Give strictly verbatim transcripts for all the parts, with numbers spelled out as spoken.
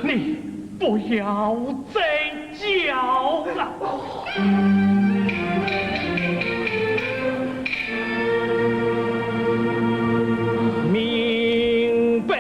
你不要再叫了。明白。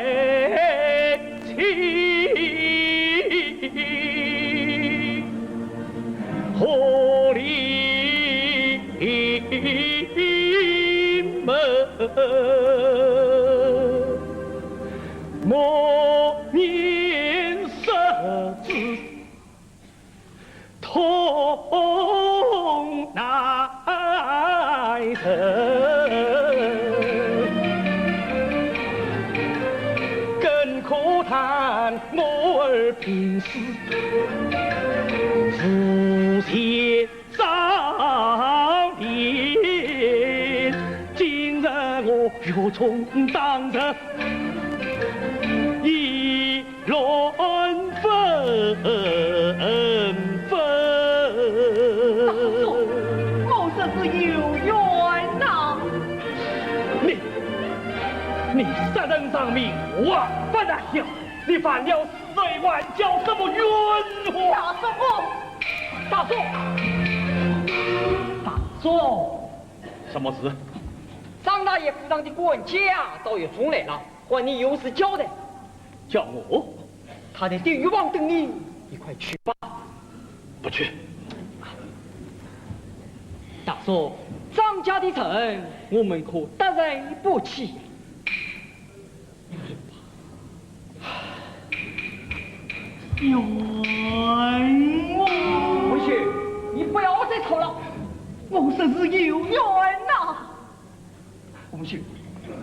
我说是有冤呐。你，你杀人偿命，万般大孝，你犯了死罪，还叫什么冤枉？大叔，大叔，大叔。什么事？张大爷府上的管家到县中来了，唤你有事交代。叫我？他在地狱房等你，你快去吧。不去。大叔，张家的仇，我们可得罪不起。冤枉！文秀，你不要再吵了。我说是有冤呐。文秀，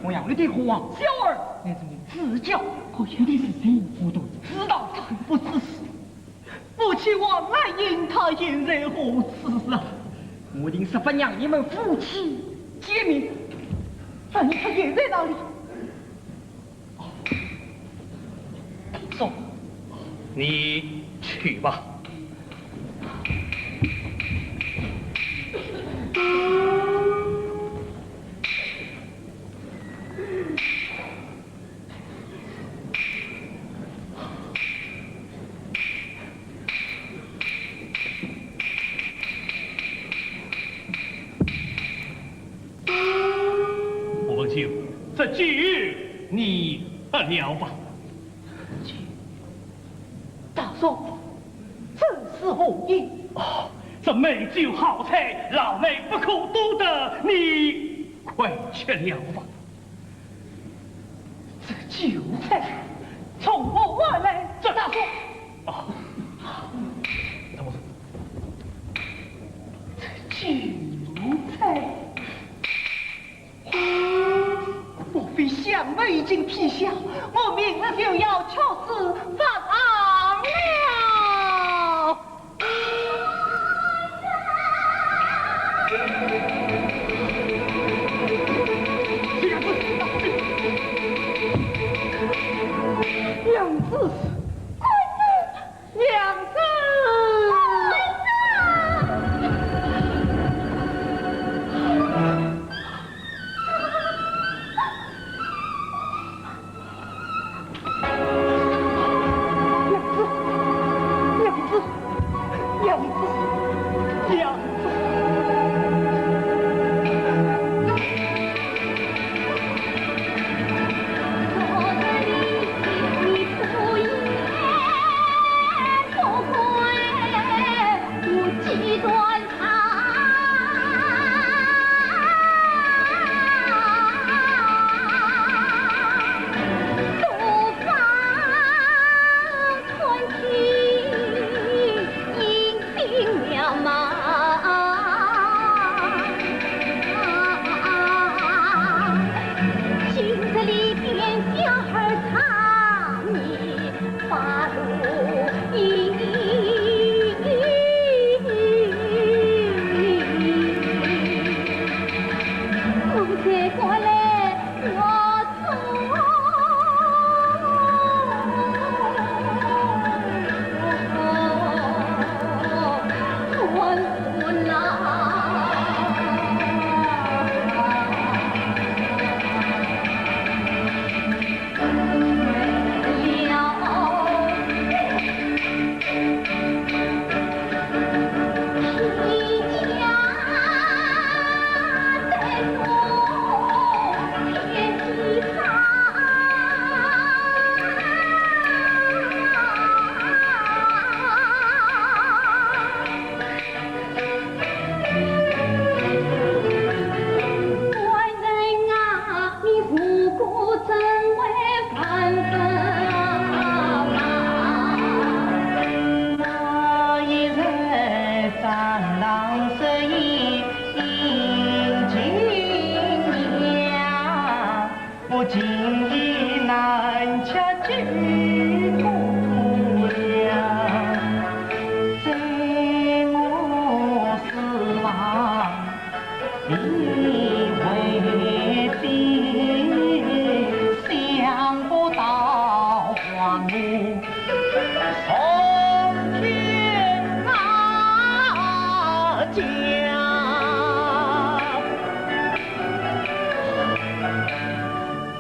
我要你的黄小二，那是你自家可有的事情，我都知道。不知事。 夫妻往来，因他现在何处啊？我定是不让你们夫妻见面。那他现在哪里？哦，走，你去吧。 吴文秀，这酒你喝了吧。大叔，这是何意？哦，这美酒好菜，老衲不可多得，你快吃了吧。 这酒菜从何而来？这大叔。哦，等我说。这酒菜，莫非相府已经批下，我明日就要出师发丧了？ 娘子，娘子，娘子。 娘子，娘子，娘子，娘子。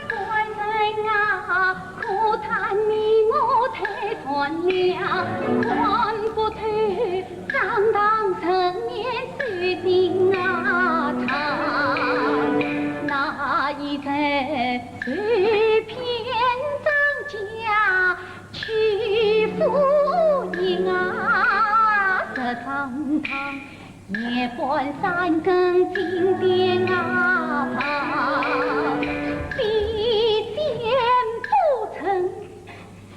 官人啊，可叹你我太善良，官不偷，上当人面受尽啊伤。那一日受骗张家，欺负人啊，十张当。 夜半三更惊天啊怕，比肩不曾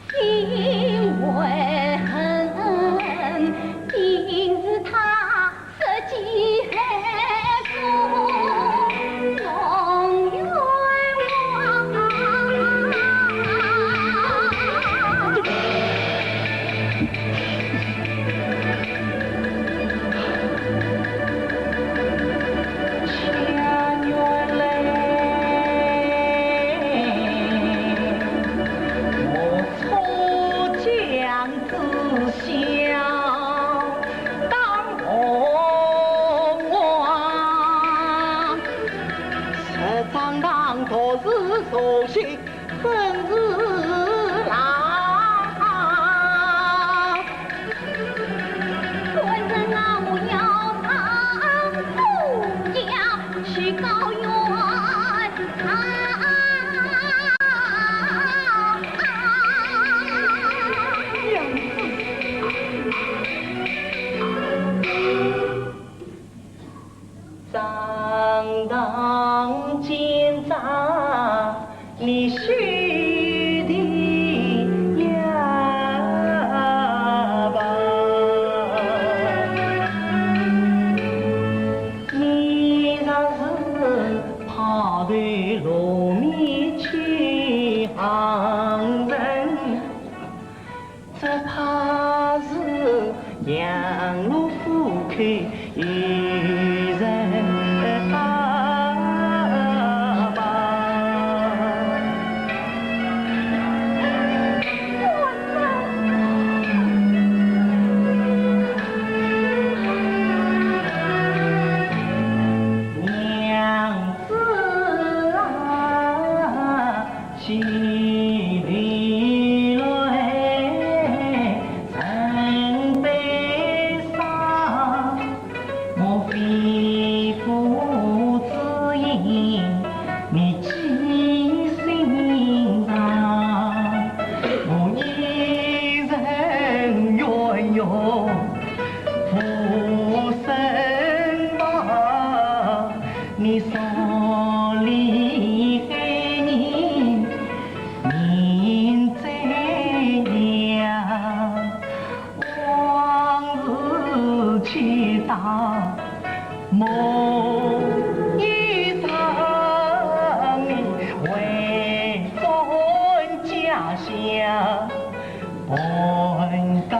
心怀恨，定是他设计害我弄冤枉。 官人啊，我要上书呀，去告冤啊！娘子。 张当奸诈，你休得呀吧。你若是抛头露面欺行人， 只怕是羊入虎口，有人打吧。娘子啊， 起立来，真悲伤，我肺腑之言，你记心上。我一人冤冤无声吧，你所厉害人 明怎样往事去打梦一场，你回转家乡半个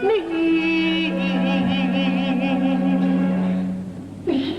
你，你，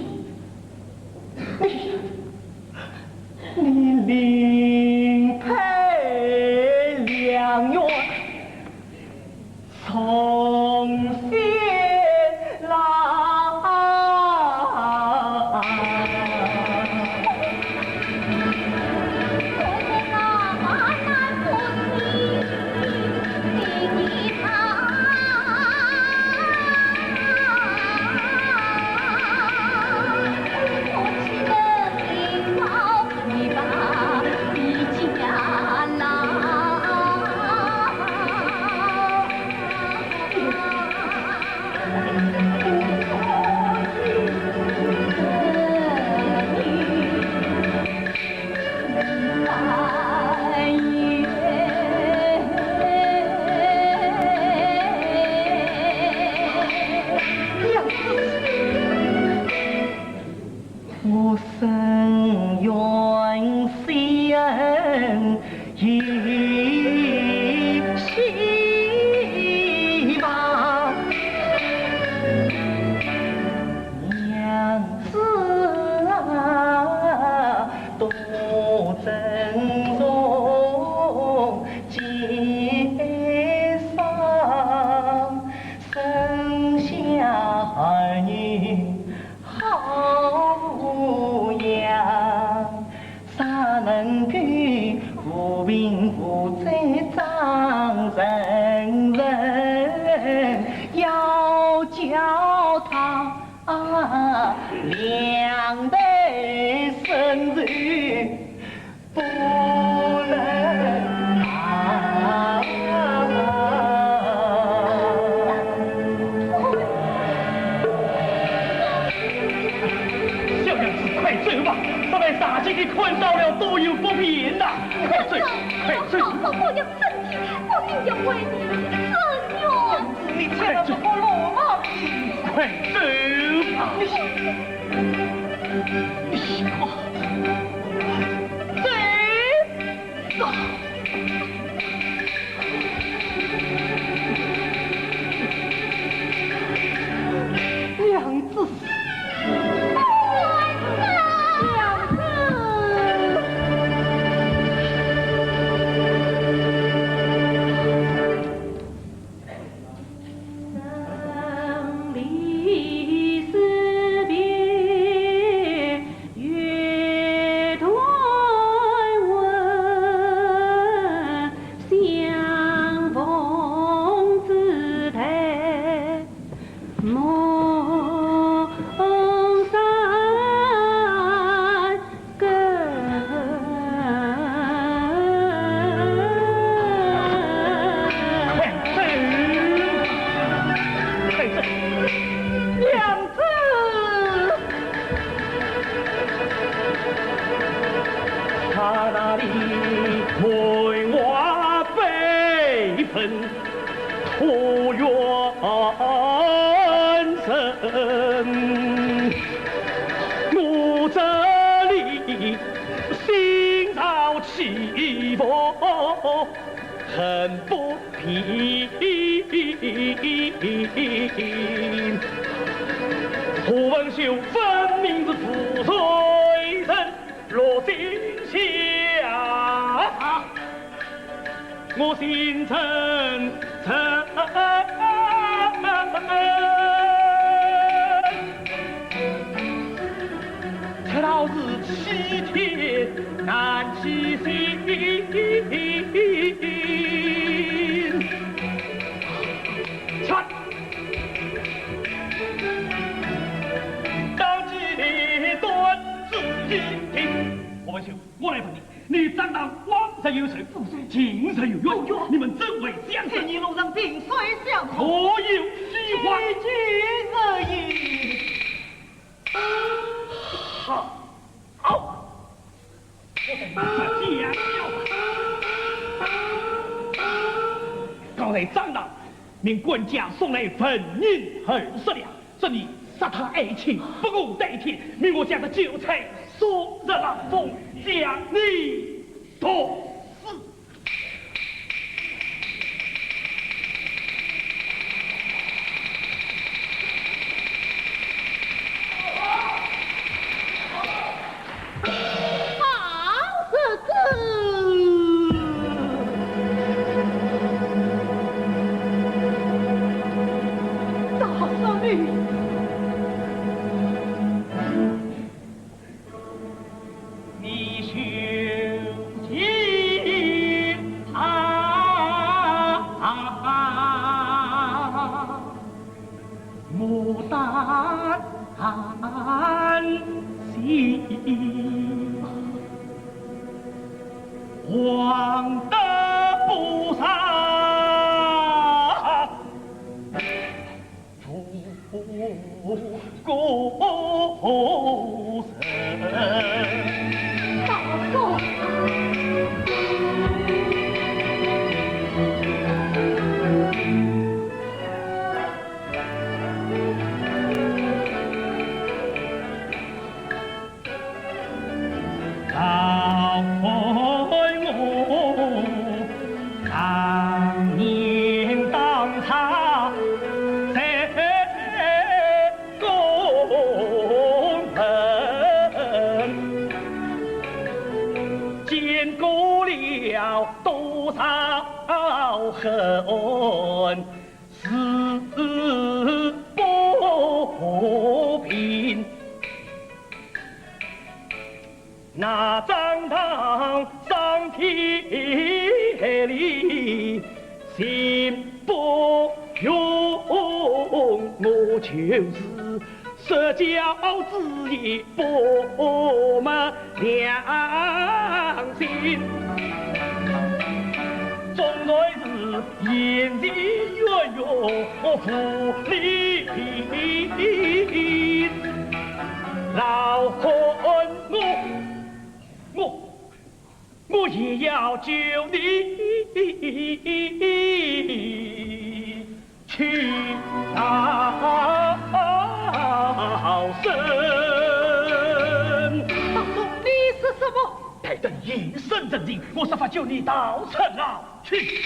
我深愿相依，希望娘子啊，多珍重。 今生生下儿女好抚养，啥能够无病无灾长成人，要叫他两代生死 不能啊。小娘子，快走吧，这位大姐的看到了多有不便呐！快走，快走！嫂嫂，我要生气，我定要为你伸冤。你千万不好落毛病。快走吧！你，你快走吧！ 娘子，娘子。快走！快走！娘子！ 他那里梅花飞分吐远深，我这里心潮起伏恨不平。何文秀分明是浮水人， 落井下，我心沉沉，却道是欺天难欺心。 当机立断，自己定。何文秀，我来问你，你张大荒日有仇，近日有冤，你们怎会相杀？天一路上萍水相逢，可有虚话？句句如意。好，好。 我等大家讲了。刚才张大命管家送来纹银二十两，说你杀他爱妾，不共戴天，命我将这酒菜送入冷宫，将你毒死。 好日子！大少爷！ 你休见他牡丹心，黄得不上。多少恨是不平。那张堂上天里，心不容，我就是 说教之言不昧良心，总算是言之有物无理，老恨我，我，我也要救你。 去逃生。道宗，你说什么？待等夜深人静，我设法救你逃出牢去。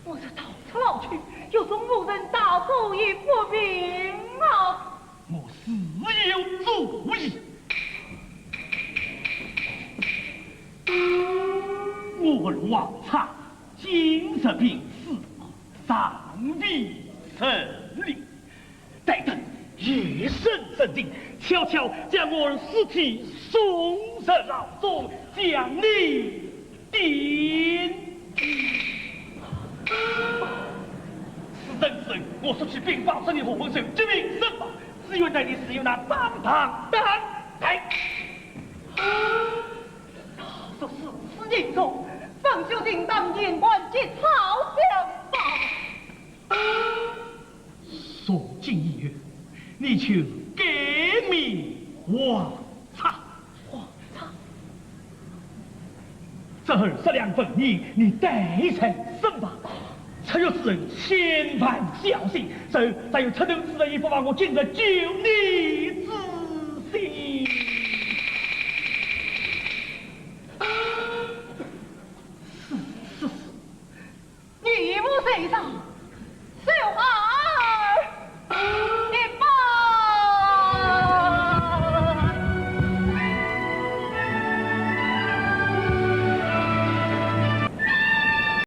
我是逃出牢去，又从何人，道宗也不明啊。 我自有主意。我王昌今日病死，尚未成礼，待等夜深人静，悄悄将我尸体送入牢中，将你 定。是人是人，我说起禀报这里何文秀，这名人马，只有那里是有那当当当当。说是此人中，方秀定当年官及曹相宝。 从今以后，你就是该名王昌。王昌。这二十两纹银，你带在身旁。出狱之后千万小心，再再有出头之日，也不忘我今日救你之心。是，是，是。 你母谁上，手下